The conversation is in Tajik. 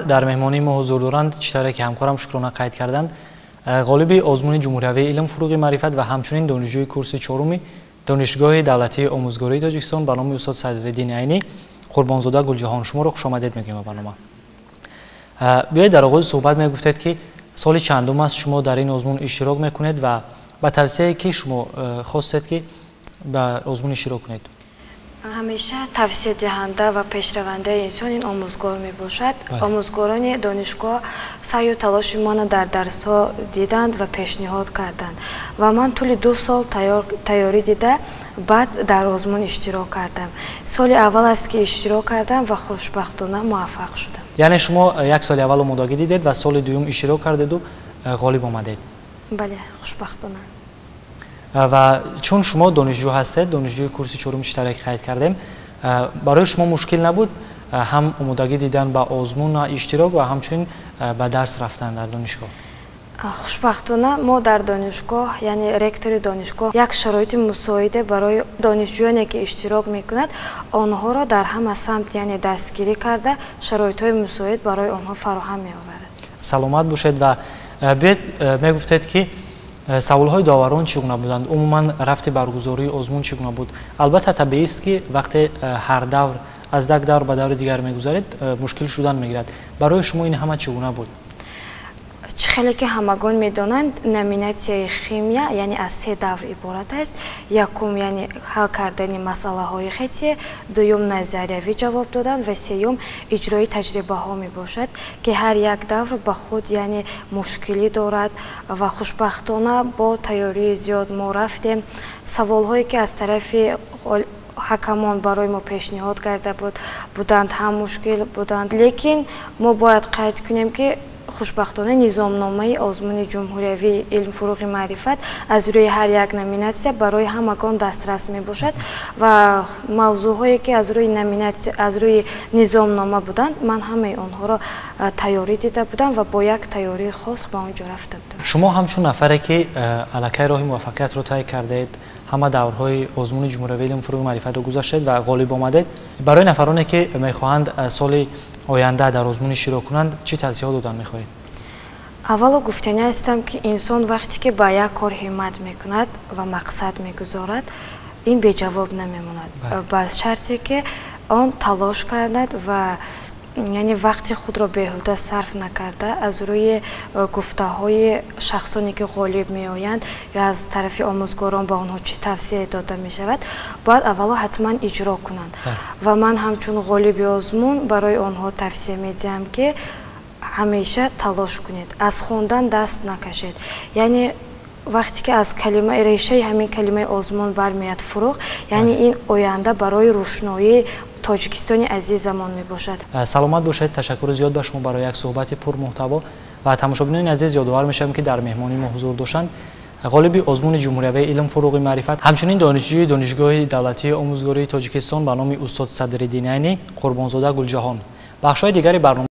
Дар меҳмонии мо ҳузур доранд, чӣ тавре ки ҳамкорам Шукрона қайд карданд, ғолиби озмуни ҷумҳуриявии илм фуруғи маърифат ва ҳамчунин донишҷӯи курси чоруми Донишгоҳи давлатии омӯзгории Тоҷикистон ба номи устод Садриддин Айнӣ, Қурбонзода Гулҷаҳон. Шуморо хушомадед мегӯем ба барнома. Биёед, дар оғози суҳбат мегуфтед, ки соли чандум аст шумо дар ин озмун иштирок мекунед ва ба тавсияе ки шумо хостед, ки ба озмун иштирок кунед. Ҳамеша тавсиядиҳанда ва пешравандаи инсон ин омӯзгор мебошад. Омӯзгорони донишгоҳ саъю талоши мана дар дарсҳо диданд ва пешниҳод карданд ва ман тӯли 2 сол тайёрӣ дида, баъд дар озмун иштирок кардам. Соли аввал аст, ки иштирок кардам ва хушбахтона муваффақ шудам. Яъне шумо як соли аввал омодагӣ дидед ва соли дуюм иштирок кардеду ғолиб омадед. Бале, хушбахтона. Ва чун шумо донишҷӯ ҳастед, донишҷӯи курси чорум, чӣ тавре ки қайд кардем, барои шумо мушкил набуд ҳам омодагӣ дидан ба озмун иштирок ва ҳамчунин ба дарс рафтан дар донишгоҳ? Хушбахтона, мо дар донишгоҳ, яъне ректори донишгоҳ як шароити мусоиде барои донишҷӯёне, ки иштирок мекунад, онҳоро дар ҳама самт, яъне дастгирӣ карда, шароитҳои мусоид барои онҳо фароҳам меоварад. Саломат бошед. Ва биёед, мегуфтед, ки саволҳои доварон чӣ гуна буданд, умуман рафти баргузории озмун чӣ гуна буд? Албатта, табиист, ки вақте ҳар давр аз як давр ба даври дигар мегузаред, мушкил шудан мегирад. Барои шумо ин ҳама чӣ гуна буд? Чӣ хеле ки ҳамагон медонанд, номинатсияи химия, яъне аз се давр иборат аст. Якум, яъне ҳал кардани масъалаҳои хаттӣ, дуюм, назариявӣ ҷавоб додан ва сеюм, иҷрои таҷрибаҳо мебошад, ки ҳар як давр ба худ, яъне мушкилӣ дорад. Ва хушбахтона, бо тайёрии зиёд мо рафтем. Саволҳое, ки аз тарафи ҳакамон барои мо пешниҳод карда буданд, ҳам мушкил буданд, лекин мо бояд қайд кунем, ки хушбахтона низомномаи озмуни ҷумҳуриявии илм фуруғи маърифат аз рӯи ҳар як номинатсия барои ҳамагон дастрас мебошад ва мавзӯъҳое, ки аз рӯи номинатсия, аз рӯи низомнома буданд, ман ҳамаи онҳоро тайёрӣ дида будам ва бо як тайёрии хос ба он ҷо рафта будам. Шумо ҳамчун нафаре, ки аллакай роҳи муваффақиятро тай кардаед, ҳама даврҳои озмуни ҷумҳуриявии илм фуруғи маърифатро гузаштед ва ғолиб омадед, барои нафароне, ки мехоҳанд соли оянда дар озмун иштирок кунанд, чӣ тавсияҳо додан мехоҳед? Аввало, гуфтанӣ ҳастам, ки инсон вақте ки ба як кор ҳиммат мекунад ва мақсад мегузорад, ин беҷавоб намемонад, ба шарте ки он талош кардад ва яъне вақти худро беҳуда сарф накарда, аз рӯи гуфтаҳои шахсоне, ки ғолиб меоянд, ё аз тарафи омӯзгорон ба онҳо чӣ тавсия дода мешавад, бояд аввало ҳатман иҷро кунанд. Ва ман ҳамчун ғолиби озмун барои онҳо тавсия медиҳам, ки ҳамеша талош кунед, аз хондан даст накашед. Яъне вақте ки аз калима, решаи ҳамин калимаи озмун бармеяд, фуруғ, яъне ин оянда барои рӯшноии Тоҷикистони азизамон мебошад. Саломат бошед. Ташаккури зиёд ба шумо барои як суҳбати пурмуҳтаво. Ва тамошобинони азиз, ёдовар мешавем, ки дар меҳмонии мо ҳузур доштанд ғолиби озмуни ҷумҳуриявии илм фуруғи маърифат, ҳамчунин донишҷӯи Донишгоҳи давлатии омӯзгории Тоҷикистон ба номи устод Садриддин Айнӣ, Қурбонзода Гулҷаҳон. Бахшҳои дигари барнома.